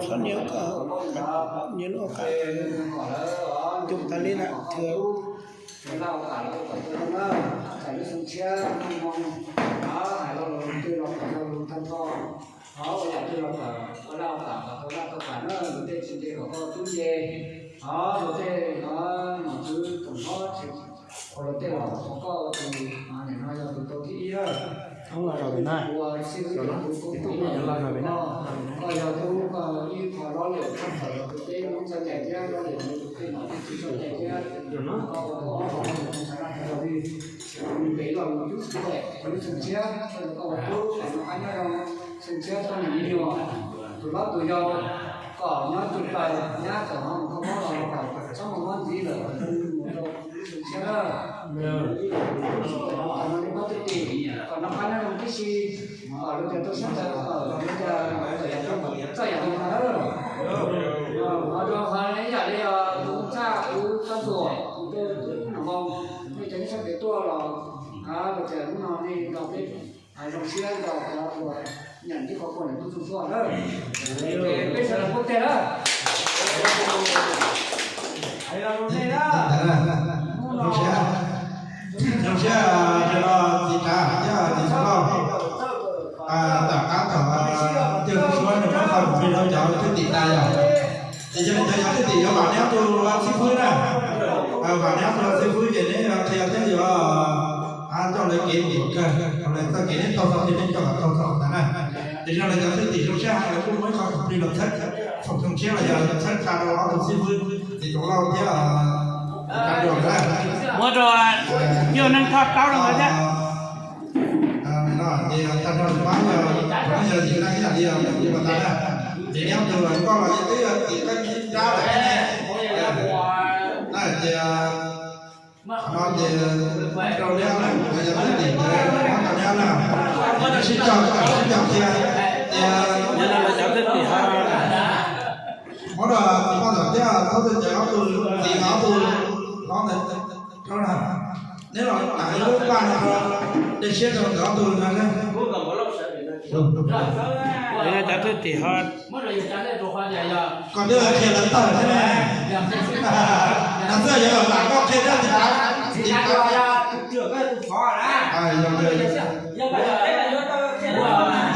Txhob nias lub, nias lub, coj tas li na, thwm. Ua los zaum pem na, los zaum pem na. Tus hlob tus yau kom nyob tus taw nyab tom no mus kho mob los kom txhob mus mob ntxiv lawm, mus rau lub xyoo tshiab na. Kom no li mob twj tim, kom noj qab nyob zoo tib si, kom lub tias tuaj sab ntawd kom lub tias txawj yam li no na. Ho rau qhov ib yam li tus txaj kuv txaj tuam kuv tej tub nam moo, nej cov nej sab pem tuaj los, lub tias hnub no nej nrog peb zoo siab nrog cov uas nyiam ntij qhov kuas ntawm tub txuj tuaj na. Peb sawv daws pub teg na. Zoo siab, zoo siab, zoo siab, txiv Tsav thiab txiv Xeev Lauj, tom qab thaum Tiaj Suab nws muab qhov khoom plig rau cov thwj tim tas yom. Ces yog li ntawd cov thwj tim yuav vam neb ob tug xib fwb na, vam neb ob tug xib fwb ces neb yuav qhia thiab yuav coj lawv kev mus kawg, lawv txoj kev neb taug txog ces neb coj kom taug txog ntawd na. Ces yog li cov thwj tim zoo siab heev lawv kuj muab ib qhov khoom plig los txhawb, khoom tshiab los yog txhawb tsa rau ob tug xib fwb, txiv Xeev Lauj thiab Tsav Duam na. Muab rau Nyuj Neej Thoj Taub rau nkawd thiab. Ces tag nrho pab yog, yog yim na ib yam li yog yim pas tas na. Ces neb ob tug koj los yog twb yog tim qeej tim nrab lawm thiab ne. Na ces qhov no ces rau neb na, yog twb tim ces muab rau neb na. Ces neb sib cog, sib cog qhia ces muab rau txiv Paj Ntxawm thiab Thaub Twj Cawv ob tug, txiv ob tug hlob ntawd rau na. Neb los tas lub paj no rau, dej siab rau nkawd ob tug no na. Cov thwj tim ho, koj twb qhia lawv tawg thiab ne. Nas xwb yog los tas koj qhia thiab txiv Tsav, txiv Tsav.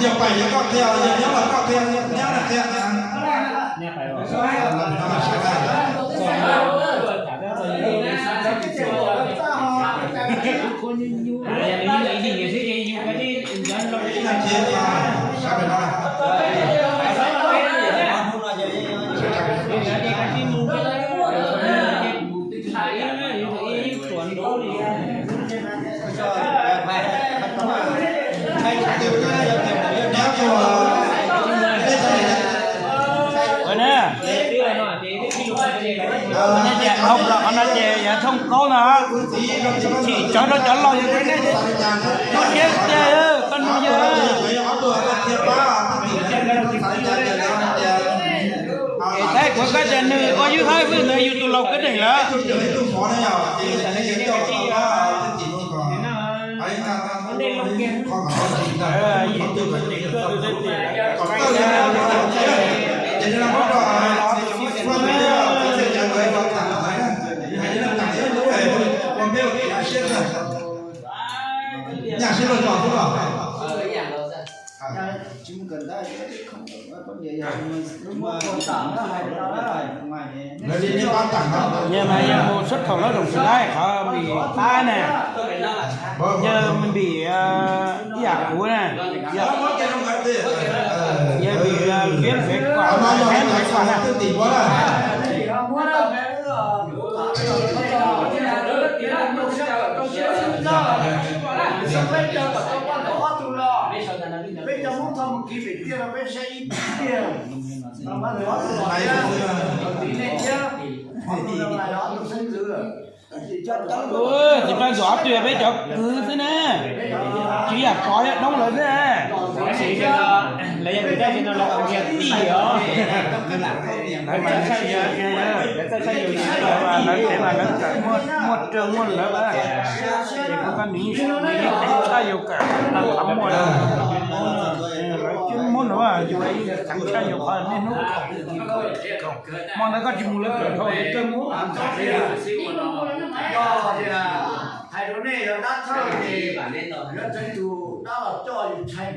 Yog pais yog koj qhia, yog nyob los koj qhia, nyob los qhia. Qhov no ces yog thooj kaub no, tsim tso rau cov laus yog nej, nej thiab tiag, koj nug yog. Es thaib kuv koj tias nws ua ywj haib vwj ntawd yus tus laus kev deem lawm. Nyaj sib luag zog xwb los. Lawv li neb pab tag no, yog mas yog mus sub thaum lawv zoom tsis laib qhov Mis Pab na, yog Mis ib yam kuv na, yog Mis liab fev kuam, fev kuam na. Peb cov Hmoob txog mus kiv pem tiaj no peb saib ib tiag. Txiv Paj Ntxuam ob tug yog peb cov kwv xwb na, tsis yam pov yog doob lawv xwb. Lawv yog kwv tij no lawv ua tim os. Lawv mas lawv txawj saib yus, lawv mas lawv tsev mas lawv kawm muaj rau muaj lawv. Ces kuv koj nws yeej tshaj yus kawm qhov muaj. Yuav ib txheeb tshaj nyuag qhov niaj hnub khaum khaum. Hmo ntawd koj tsis mus lawv kawm dhau kawg mus. Yog tias hais rau nej yog dab thawj ces yuav txheeb tus dab los coj yus tshee.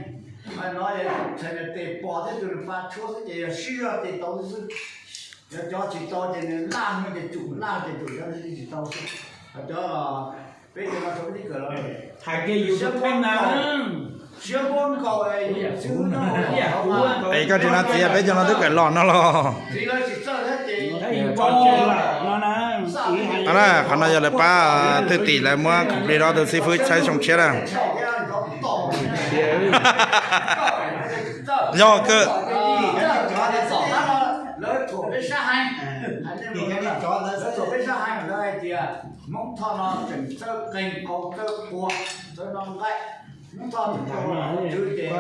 Hais no yog tshee tes pom thiab tus nws pa tshuab xwb ces yog sib zog ces tau xwb. Yog cov tsis tau ces nws laj no ces tsum, laj ces tsum, cov tsis tau xwb. Cov peb cov no rau peb tib kawm los hais kiag yus siab pheej na. Siab npuab nkaus xwb no. Es koj tsis no txiv, peb cov no twb kawm los no los. Txiv lawv tsis txawj thiab ces no na. Qhov no yog lawv pab thwj tim lawv muab khoom plig rau tus xib fwb saib xyoo tshiab na. Yog kawg. Lawv thuam peb sab heev, lawv thuam peb sab heev, lawv hais tias Hmoob Thoj no tseem txawj qeeg qau txawj qua, txawj noj nqaij. Hmoob Thoj tseem qeeg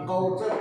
qau txawj